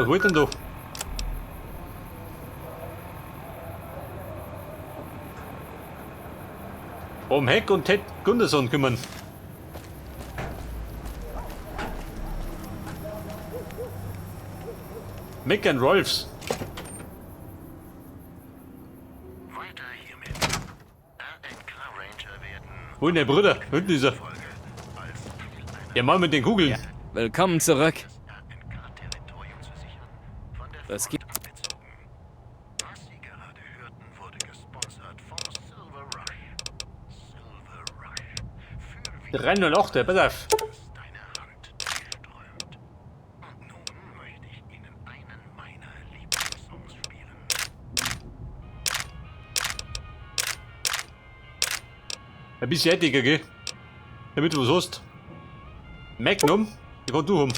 Was wollt denn da? Um Heck und Ted Gunderson kümmern. Mick and Rolfs. Weiter hiermit. RNK Ranger werden Wo ist denn der Bruder? Hinten ist er. Folge als Teil einer Der Mann mit den Kugeln. Willkommen zurück. RNK-Territorium zu sichern, von der Was Front gibt- abgezogen. Was Sie gerade hörten, wurde gesponsert vom Silver Rush. Silver Rush. Fühl, wie 308, ja, pass auf. dass deine Hand durchströmt. Und nun möchte ich Ihnen einen meiner Lieblingssongs spielen. Ein bisschen älter, gell? Damit du was hast. Magnum, die kannst du haben.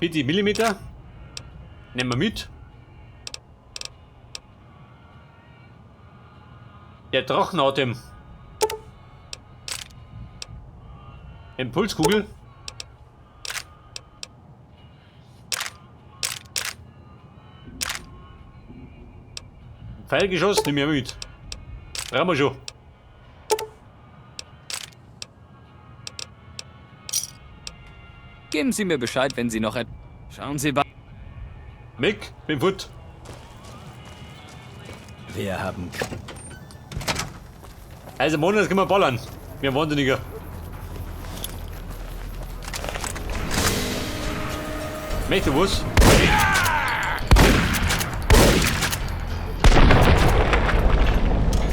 Bitte Millimeter. Nehmen wir mit. Der Drachenatem. Impulskugel. Pfeilgeschoss, nimm ich mit. Brauchen wir schon. Geben Sie mir Bescheid, wenn Sie noch et. Schauen Sie bei. Mick, bin fort. Wir haben Also Monat können wir ballern. Wir Wahnsinniger. Möchte was?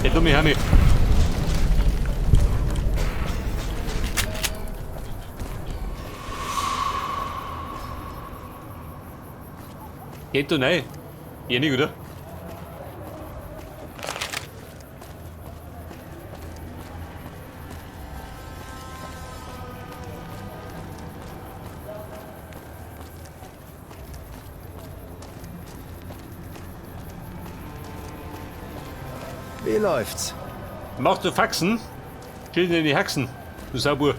Der dumme Hermi. Geht doch rein. Ja, nicht, oder? Wie läuft's? Machst du Faxen? Schön in die Haxen, du Saubur.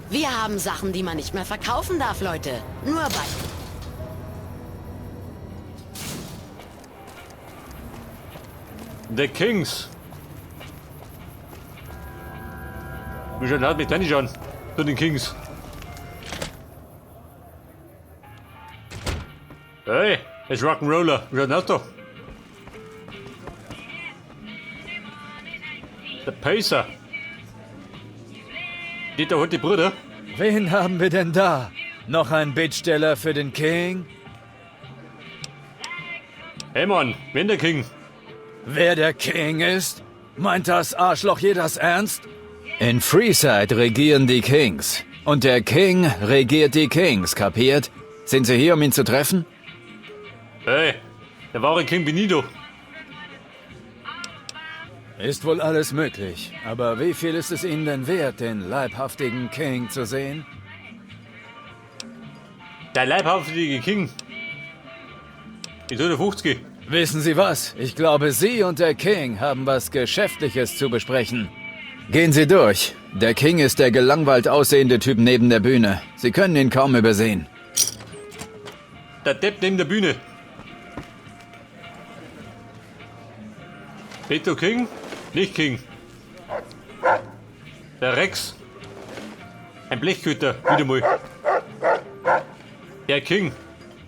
Wir haben Sachen, die man nicht mehr verkaufen darf, Leute. Nur bei... The Kings. Wie schon hat mich da nicht an. Zu den Kings. Hey, es ist Rock'n'Roller. Wie schaut denn aus da? Der Pacer. Die da holt die Brüder. Wen haben wir denn da? Noch ein Bittsteller für den King? Hey Mann, wenn der King. Wer der King ist? Meint das Arschloch hier das ernst? In Freeside regieren die Kings. Und der King regiert die Kings, kapiert? Sind Sie hier, um ihn zu treffen? Hey, der wahre King Benito. Ist wohl alles möglich. Aber wie viel ist es Ihnen denn wert, den leibhaftigen King zu sehen? Der leibhaftige King. In so 50. Wissen Sie was? Ich glaube, Sie und der King haben was Geschäftliches zu besprechen. Gehen Sie durch. Der King ist der gelangweilt aussehende Typ neben der Bühne. Sie können ihn kaum übersehen. Der Depp neben der Bühne. Beto King? Nicht King. Der Rex. Ein Blechköter, wieder mal. Der King.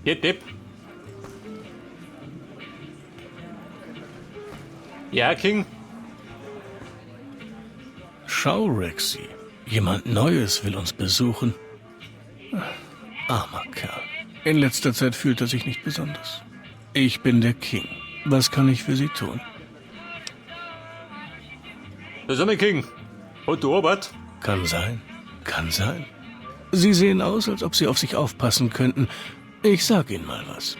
Der Depp. Ja, King. Schau, Rexy. Jemand Neues will uns besuchen. Armer Kerl. In letzter Zeit fühlt er sich nicht besonders. Ich bin der King. Was kann ich für Sie tun? Das ist der King. Hat du Arbeit? Kann sein. Kann sein. Sie sehen aus, als ob Sie auf sich aufpassen könnten. Ich sag Ihnen mal was.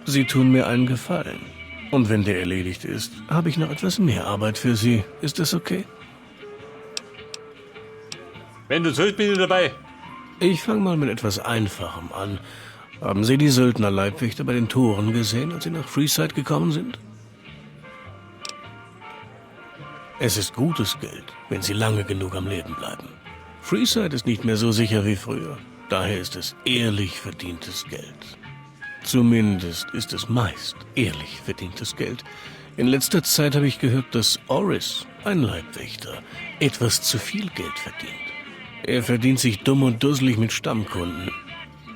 Sie tun mir einen Gefallen. Und wenn der erledigt ist, habe ich noch etwas mehr Arbeit für Sie. Ist das okay? Wenn du sollst, bin ich dabei. Ich fange mal mit etwas Einfachem an. Haben Sie die Söldner Leibwächter bei den Toren gesehen, als Sie nach Freeside gekommen sind? Es ist gutes Geld, wenn Sie lange genug am Leben bleiben. Freeside ist nicht mehr so sicher wie früher. Daher ist es ehrlich verdientes Geld. Zumindest ist es meist ehrlich verdientes Geld. In letzter Zeit habe ich gehört, dass Oris, ein Leibwächter, etwas zu viel Geld verdient. Er verdient sich dumm und dusselig mit Stammkunden.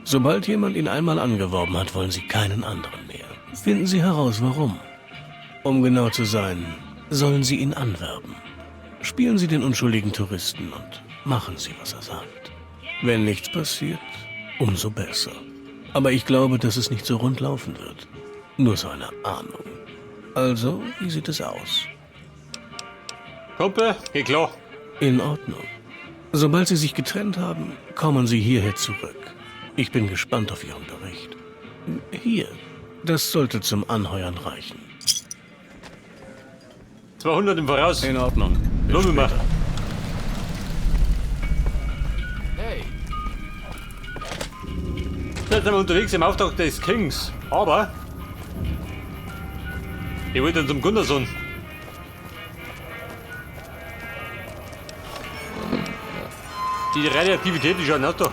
Sobald jemand ihn einmal angeworben hat, wollen sie keinen anderen mehr. Finden Sie heraus, warum. Um genau zu sein, sollen Sie ihn anwerben. Spielen Sie den unschuldigen Touristen und machen Sie, was er sagt. Wenn nichts passiert, umso besser. Aber ich glaube, dass es nicht so rund laufen wird. Nur so eine Ahnung. Also, wie sieht es aus? Kumpel, geht klar. In Ordnung. Sobald Sie sich getrennt haben, kommen Sie hierher zurück. Ich bin gespannt auf Ihren Bericht. Hier, das sollte zum Anheuern reichen. 200 im Voraus. In Ordnung. Loben wir. Hey, Jetzt sind wir unterwegs im Auftrag des Kings. Aber ich wollte dann zum Gunderson. Die Radioaktivität ist schon da.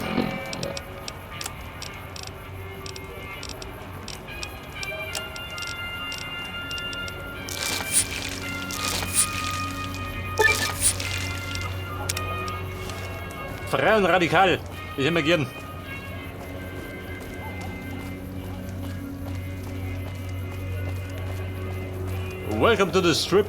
Frei und radikal. Ich hätte mir gern. Welcome to the Strip.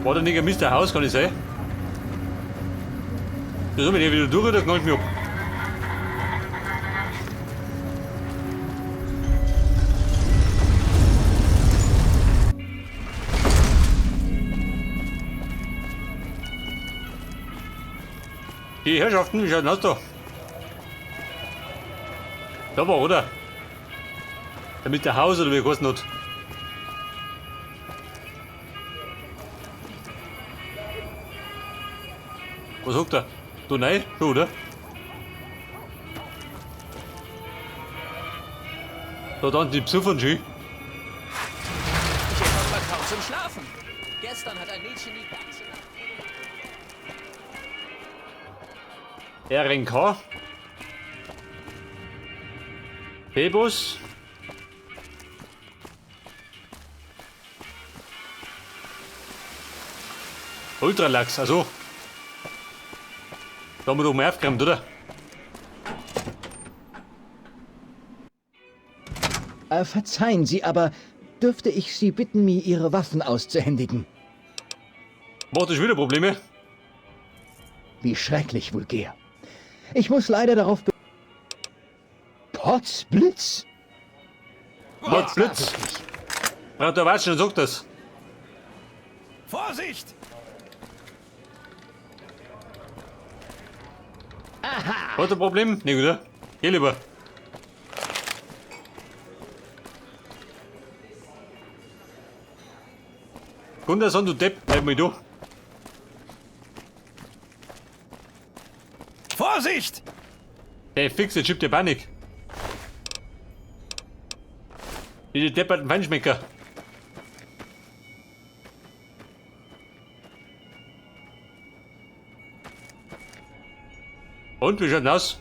War der nicht ein Mr. House, kann ich sein? Das soll ich wieder durch, das knallt mich ab. Die Herrschaften, wie schaut denn aus da? Da war, oder? Der mit der Haus oder wie geheißen hat. Was sagt er? Du nein? Schon, oder? Da dann die Psuffern schön. ich komme kaum zum Schlafen. Gestern hat ein Mädchen die ganze Nacht... RNK. Pebus. Ultralachs, also. Da haben wir doch mal aufgeräumt, oder? Verzeihen Sie, aber dürfte ich Sie bitten, mir Ihre Waffen auszuhändigen? Macht das wieder Probleme? Wie schrecklich vulgär. Ich muss leider darauf... Potzblitz? Potzblitz! Braucht der Watschen und sagt das. Vorsicht! Hat er ein Problem? Nee, oder? Geh lieber. Gunderson, du Depp, bleib mal da. Vorsicht! Der Fix, der schiebt der Panik. Die depperten Feinschmecker. Und, wie schaut denn aus?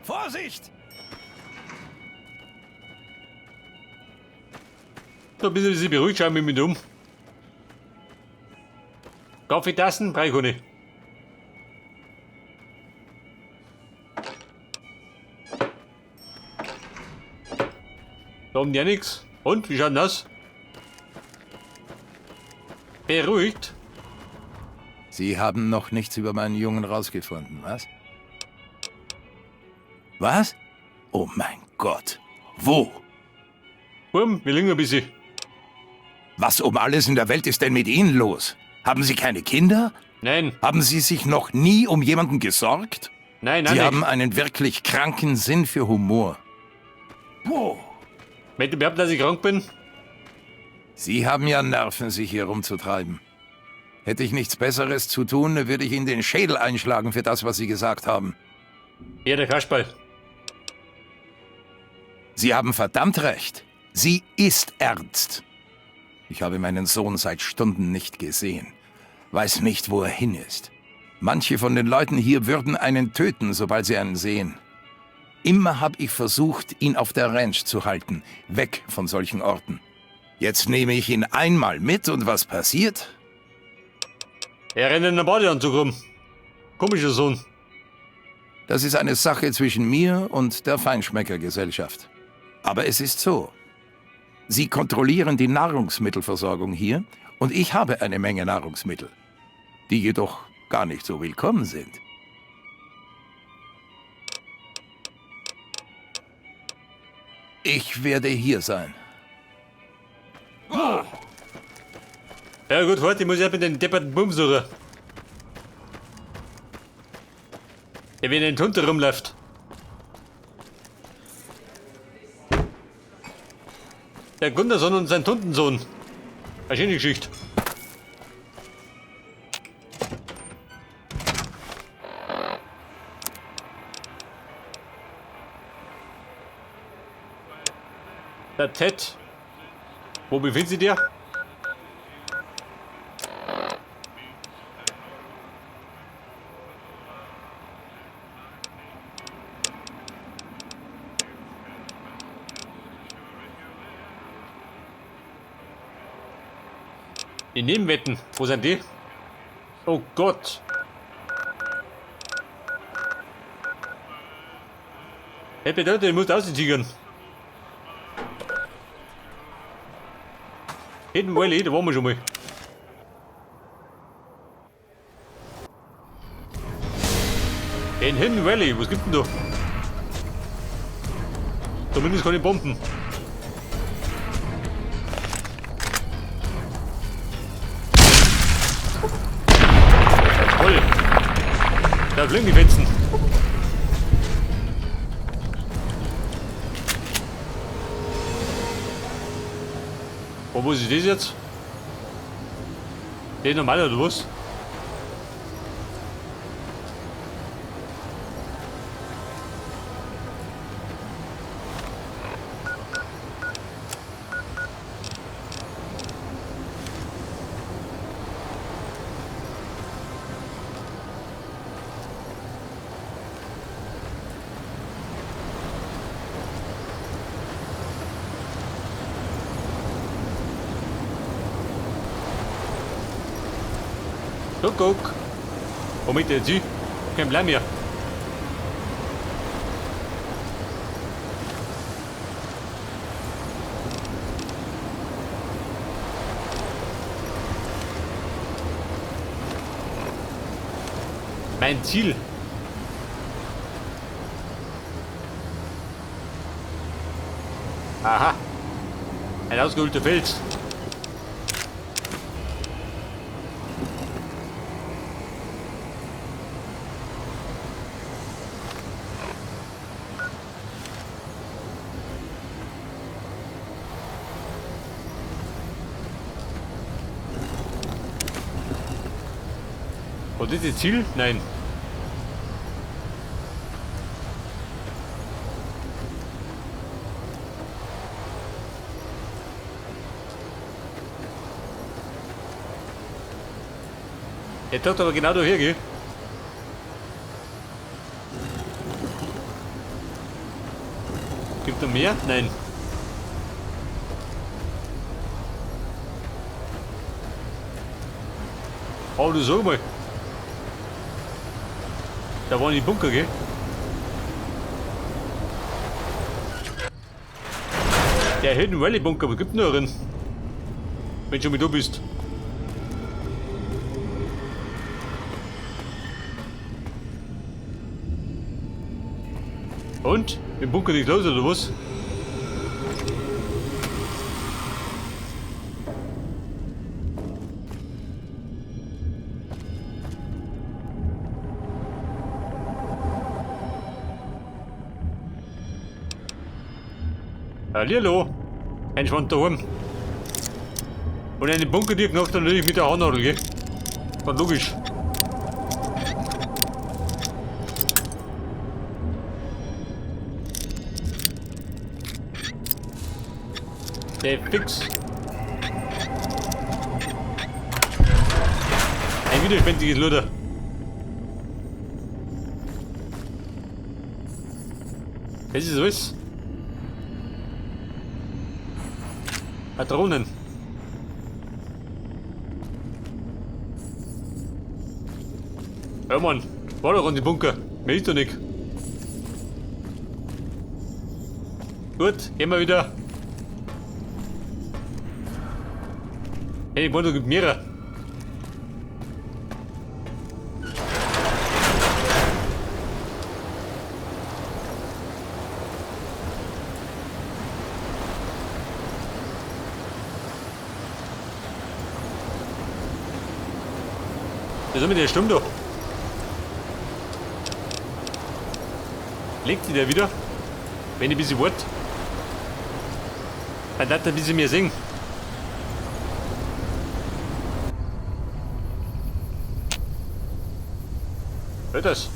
Vorsicht! So ein bisschen sie beruhigt, schauen wir mich um. Kaffeetassen, brauche ich. Da haben die auch nix. Und, wie schaut denn das? Beruhigt? Sie haben noch nichts über meinen Jungen rausgefunden, was? Was? Oh mein Gott. Wo? Burm, wir liegen ein bisschen. Was um alles in der Welt ist denn mit Ihnen los? Haben Sie keine Kinder? Nein. Haben Sie sich noch nie um jemanden gesorgt? Nein, nein. Sie haben einen wirklich kranken Sinn für Humor. Wow. Möchte behaupten, dass ich krank bin? Sie haben ja Nerven, sich hier rumzutreiben. Hätte ich nichts Besseres zu tun, würde ich Ihnen den Schädel einschlagen für das, was Sie gesagt haben. Ja, der Kasperl. Sie haben verdammt recht. Sie ist ernst. Ich habe meinen Sohn seit Stunden nicht gesehen. Weiß nicht, wo er hin ist. Manche von den Leuten hier würden einen töten, sobald sie einen sehen. Immer habe ich versucht, ihn auf der Ranch zu halten, weg von solchen Orten. Jetzt nehme ich ihn einmal mit und was passiert? Er rennt in den Badeanzug rum. Komischer Sohn. Das ist eine Sache zwischen mir und der Feinschmeckergesellschaft. Aber es ist so. Sie kontrollieren die Nahrungsmittelversorgung hier und ich habe eine Menge Nahrungsmittel, die jedoch gar nicht so willkommen sind. Ich werde hier sein. Ja gut, heute muss ich mit den depperten Bum suchen. Der wie in den Hund rumläuft. Der Gunderson und sein Tuntensohn. Eine schöne Geschichte. Der Ted. Wo befindet sich der? Die Nebenwetten. Wo sind die? Oh Gott. Hey, bedeutet, ich muss auszitigen. Hidden Valley, da waren wir schon mal. In Hidden Valley, was gibt's denn da? Zumindest keine Bomben. Toll. Da fliegen die Fetzen. Oh, wo ist das jetzt? Der ist normal oder was? Guck, guck. Womit der jetzt? Kein Plan mehr. Mein Ziel. Aha. Ein ausgehöhlter Fels. War das das Ziel? Nein. Er taucht aber genau daher, gell? Gibt noch mehr? Nein. Oh, du sag mal. Da waren die Bunker, gell? Der Hidden Valley Bunker, was gibt denn da drin? Wenn du schon mit du bist. Und? Im Bunker nicht los, oder was? Hallihallo. Ein Schwand daheim. Und einen Bunker dir knockt natürlich mit der Haarnadel, gell? War logisch. Der fix. Ein widerspenstiges Luder. Das ist alles. Patronen. Ja Mann, war doch an die Bunker. Mehr ist doch nicht. Gut, gehen wir wieder. Hey, ich wollte doch mehrere. Was ist mit der Stimme doch? Legt die der wieder? Wenn ich ein bisschen wart. Dann darf er ein bisschen mehr singen. Hört das?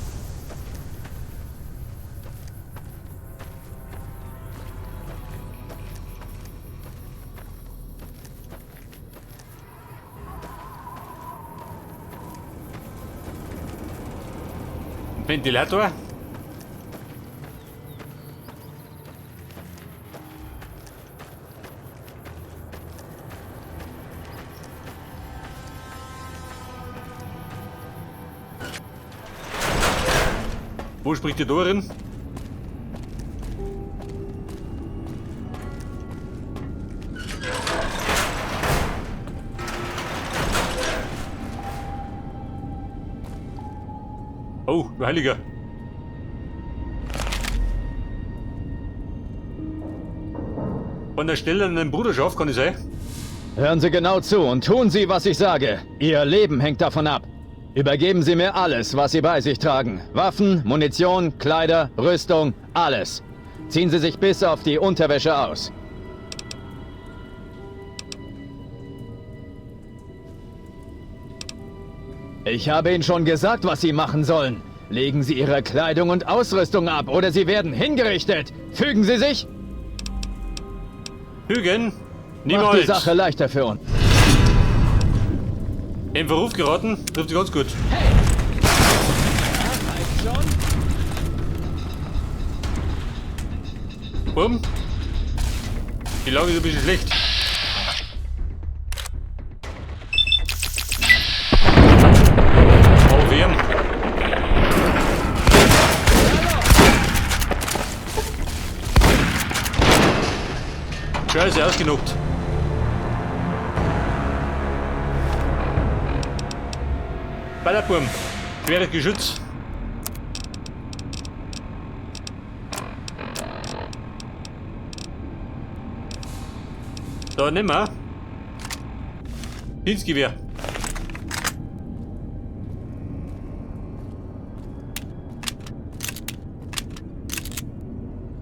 Ventilator. Wo spricht die Dorin? Oh, du Heiliger. Von der Stelle an den Bruderschaft kann ich sein. Hören Sie genau zu und tun Sie, was ich sage. Ihr Leben hängt davon ab. Übergeben Sie mir alles, was Sie bei sich tragen. Waffen, Munition, Kleider, Rüstung, alles. Ziehen Sie sich bis auf die Unterwäsche aus. Ich habe Ihnen schon gesagt, was Sie machen sollen. Legen Sie Ihre Kleidung und Ausrüstung ab, oder Sie werden hingerichtet. Fügen Sie sich? Fügen? Macht Niemals. die Sache leichter für uns. In Verruf geraten, trifft sich ganz gut. Hey! Bumm. Die Lage ist ein bisschen schlecht. Oh, wärm. Scheiße, ausgenockt. Ballerburm. Schweres Geschütz. Da, nimm mal. Dienstgewehr.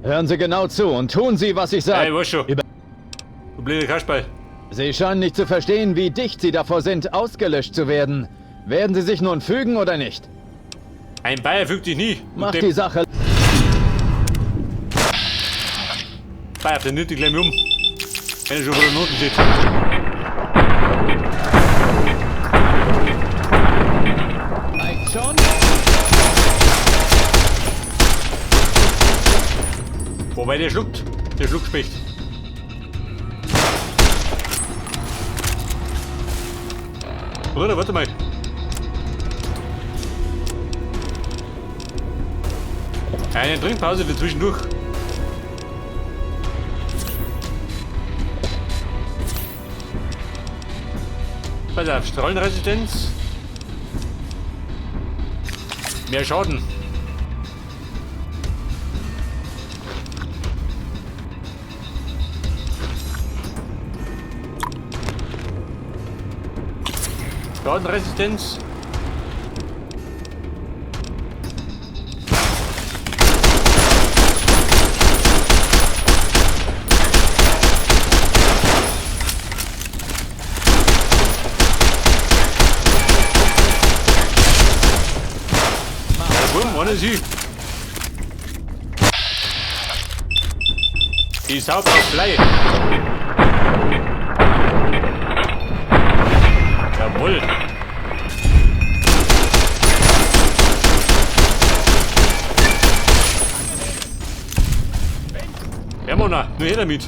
Hören Sie genau zu und tun Sie, was ich sage. Ja, ich weiß schon. Du blöder Kasperl. Sie scheinen nicht zu verstehen, wie dicht Sie davor sind, ausgelöscht zu werden. Werden Sie sich nun fügen oder nicht? Ein Bayer fügt sich nie. Macht die Sache. Bayer, der nimmt dich gleich um. Wenn er schon vor der Noten steht. Reicht schon? Wobei der schluckt. Der Schluckspecht. Bruder, warte mal. Eine Trinkpause für zwischendurch. Pass auf, Strahlenresistenz. Mehr Schaden. Schadenresistenz. Kann es hin? Die Sau braucht Blei. Jawohl. Ja, Mona, nur her damit.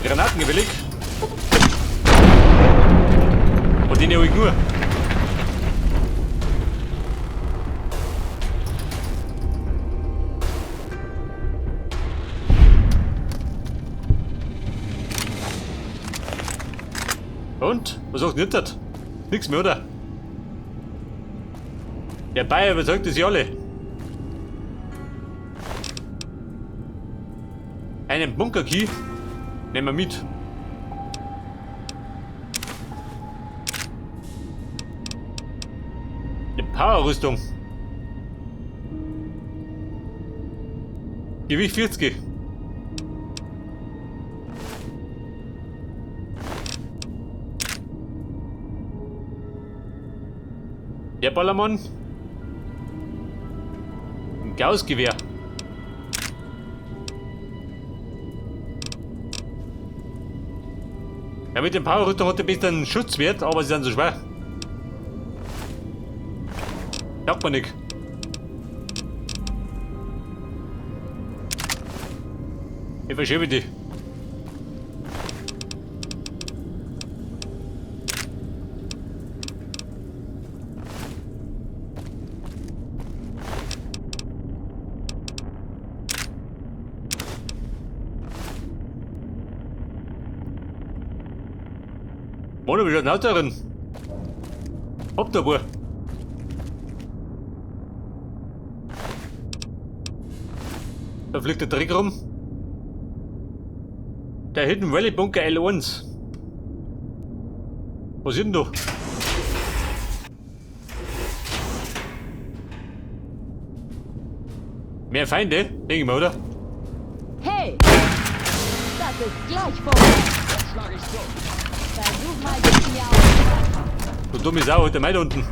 Granaten gefällig. Und den hol ich nur. Und? Was sagt denn das? Nix mehr, oder? Der Bayer überzeugt sie alle. Einen Bunker-Key nehmen wir mit. Eine Power-Rüstung. Gewicht 40. Der Ballermann. Ein Gaussgewehr. Ja, mit dem Power-Rüstung hat er ein bisschen Schutzwert, aber sie sind so schwer. Taugt man nicht. Ich verschiebe die. Mono, wie schaut denn aus darin? Hopp da, Bub. Da fliegt der Dreck rum. Der Hidden Valley Bunker L1. Was ist denn da? Mehr Feinde? Denke ich mal, oder? Hey! Das ist gleich vorbei. Versuch mal, dich hier aufzuhalten. Du dumme Sau, heute mal da unten.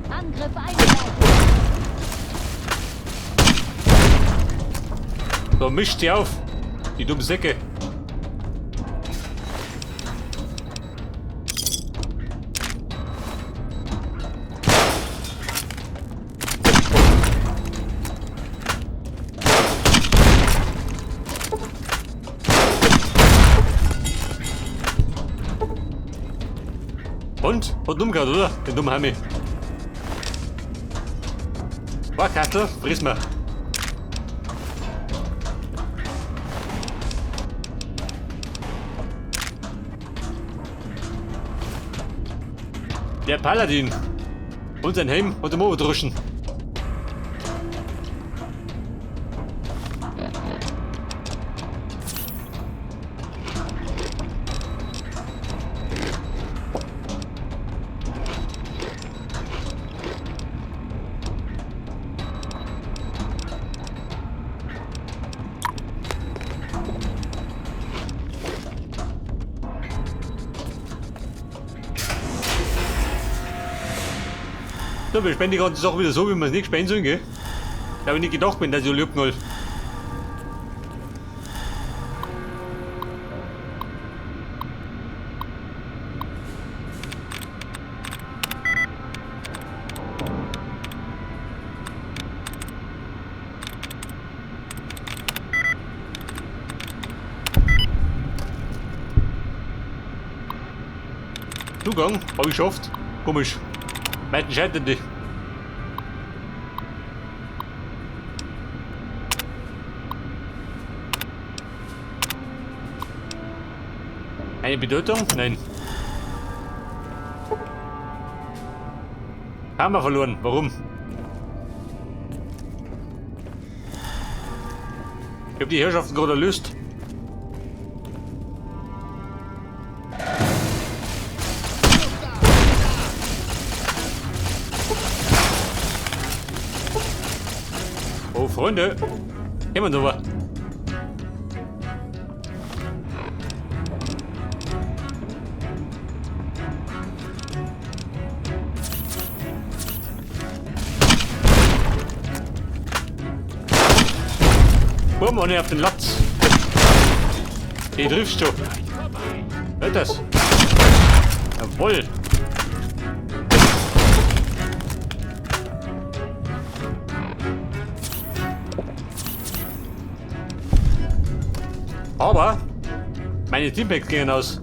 Angriff eingeleitet. So, mischt sie auf. Die dummen Säcke. Und? Hat dumm gehabt, oder? Den dummen Heimi. War Kastel, friss mal. Der Paladin und sein Helm und der Mobodruschen. So, wir spenden die ganze Sache wieder so, wie wir es nicht spenden sollen, gell? Da hab ich nicht gedacht, wenn das so lieb knallt. Zugang, hab ich geschafft. Komisch. Meiten scheitert nicht. Eine Bedeutung? Nein. Haben wir verloren. Warum? Ich hab die Herrschaften gerade erlöst. Freunde, kommen Sie aber. Bumm, und auf den Latz. Die triffst du. Hört das? Jawohl. Aber meine Teampacks gingen aus.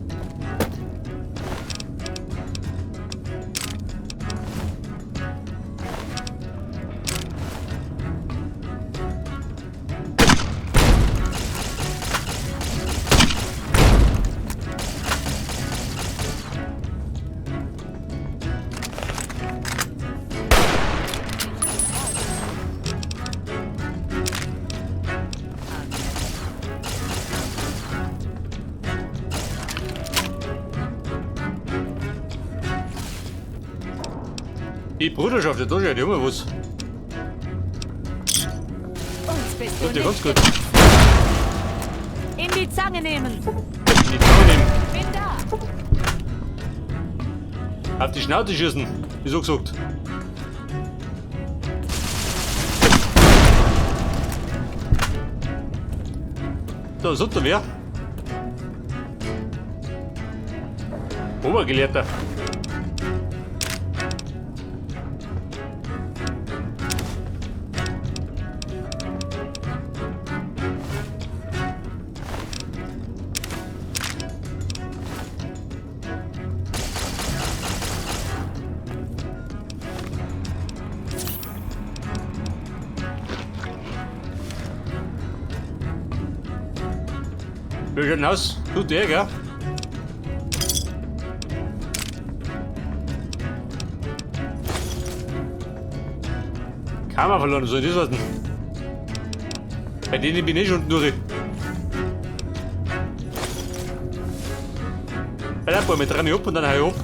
Die Bruderschaft, da ist ja immer was. Uns bist du Tut dir nicht ganz gut. In die Zange nehmen. In die Zange nehmen. Bin da. Auf die Schnauze schießen, wie so gesagt. Da, so da wer? Obergelehrter. Wie schaut denn aus? Tut der, gell? Kammer verloren, soll das werden? Bei denen bin ich schon durch. Bei der Bäume dreh mich ab und dann hau ich ab.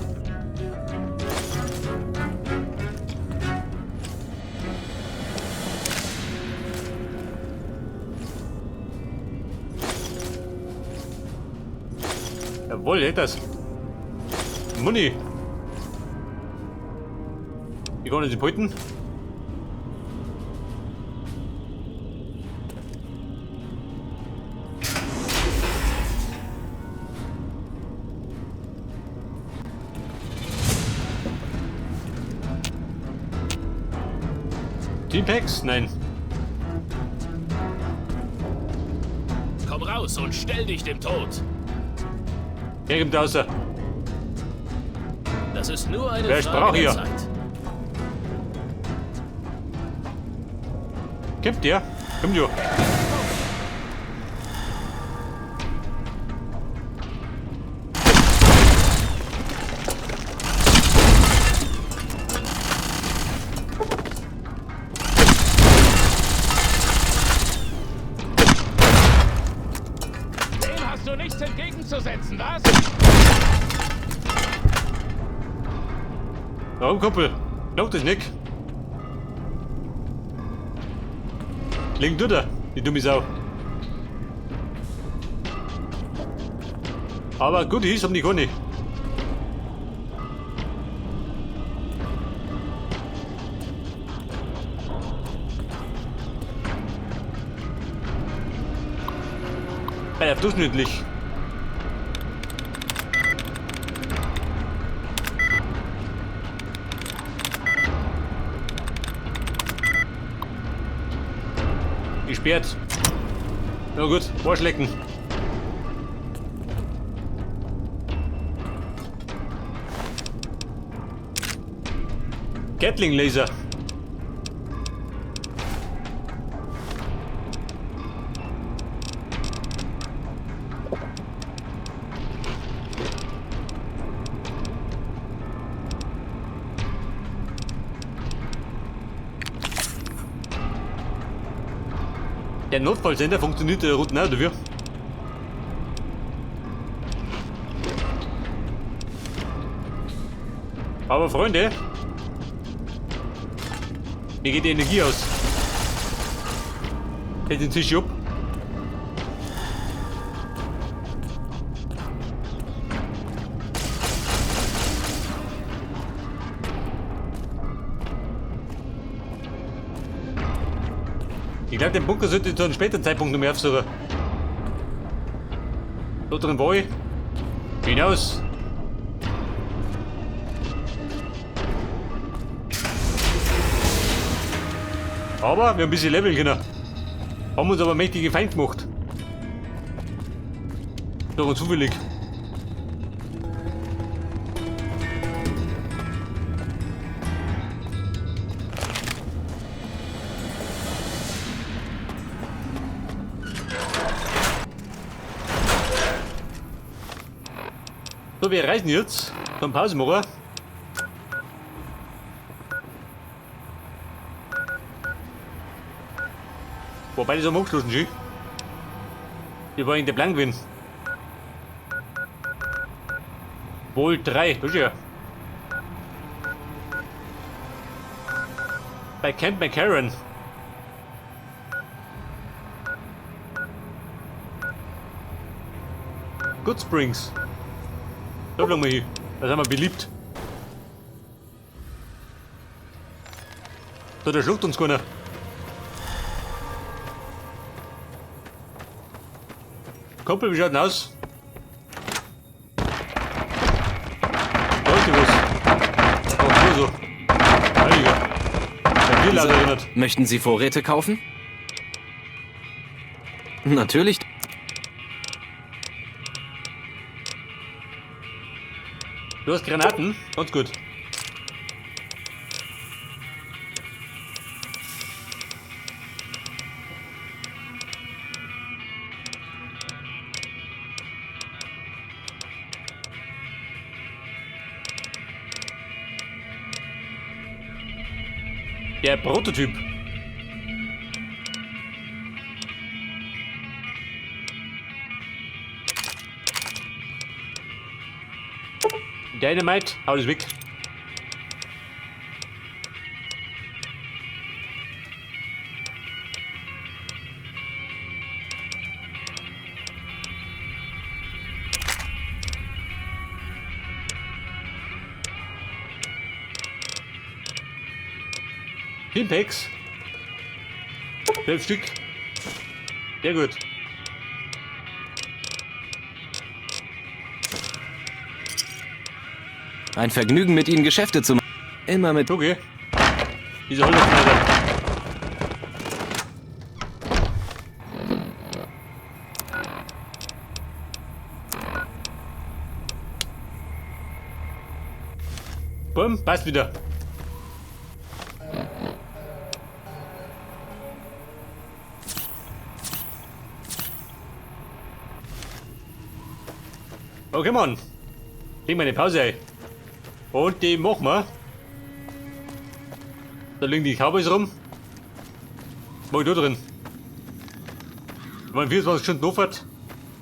Jawohl, hält das. Muni. Wie kann ich die beuten? Teampacks? Nein. Komm raus und stell dich dem Tod. Wer kommt raus? Das ist nur eine Wer Frage sprach der hier? Zeit. Kommt der? Kommt ja. Dem hast du nichts entgegenzusetzen, was? Warum, Kumpel? Glaubt das nicht? Link du da, die dumme Sau. Aber Goodies haben die gar nicht. Ja, durchschnittlich. Gesperrt. Na gut, Arschlecken. Gatling Laser. Der Notfallsender funktioniert der Routen auch dafür. Aber Freunde, mir geht die Energie aus. Hält den Tisch ab. Ich glaube, den Bunker sollte ich zu einem späteren Zeitpunkt noch mehr aufsuchen. Da drin war ich. Hinaus. Aber wir haben ein bisschen leveln können. Haben uns aber mächtige Feind gemacht. Doch zufällig. So, wir reisen jetzt. Dann Pause machen. Wobei das am angeschlossen schon. Die war in der Plan gewesen. Wohl 3, das ist ja. Bei Camp McCarran. Good Springs. Da bleiben wir hin. Da sind wir beliebt. Da, der schluckt uns keiner. Kumpel, wie schaut denn aus? Da ist die was. Oh, nur so. Heiliger. Der Bierladen erinnert. Möchten Sie Vorräte kaufen? Natürlich. Du hast Granaten? Ganz gut. Der Prototyp. Dynamite, hau das weg. Pimpex. 12 Stück. Sehr gut. Ein Vergnügen, mit Ihnen Geschäfte zu machen. Immer mit. Okay. Diese Holzschneider. Bumm, passt wieder. Okay, Mann. Legen wir eine Pause ein. Und die machen wir. Da liegen die Cowboys rum. Was mach ich da drin? Wenn man 24 Stunden auffährt,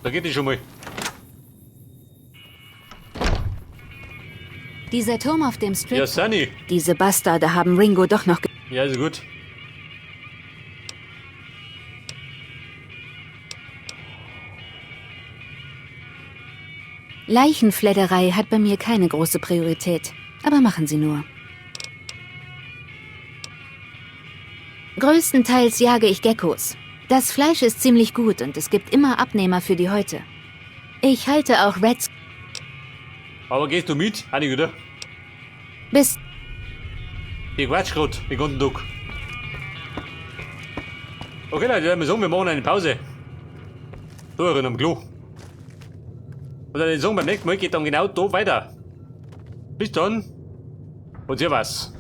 da geht die schon mal. Dieser Turm auf dem Strip. Ja, Sunny. Diese Bastarde haben Ringo doch noch. Ja, ist gut. Leichenfledderei hat bei mir keine große Priorität. Aber machen Sie nur. Größtenteils jage ich Geckos. Das Fleisch ist ziemlich gut und es gibt immer Abnehmer für die Häute. Ich halte auch Reds. Aber gehst du mit? Anni, oder? Bis. Ich quatsch grad den ganzen Tag. Okay, Leute, dann sagen, wir machen eine Pause. Da am Klo. Und dann sagen, beim nächsten Mal geht dann genau da weiter. Bis dann und servus.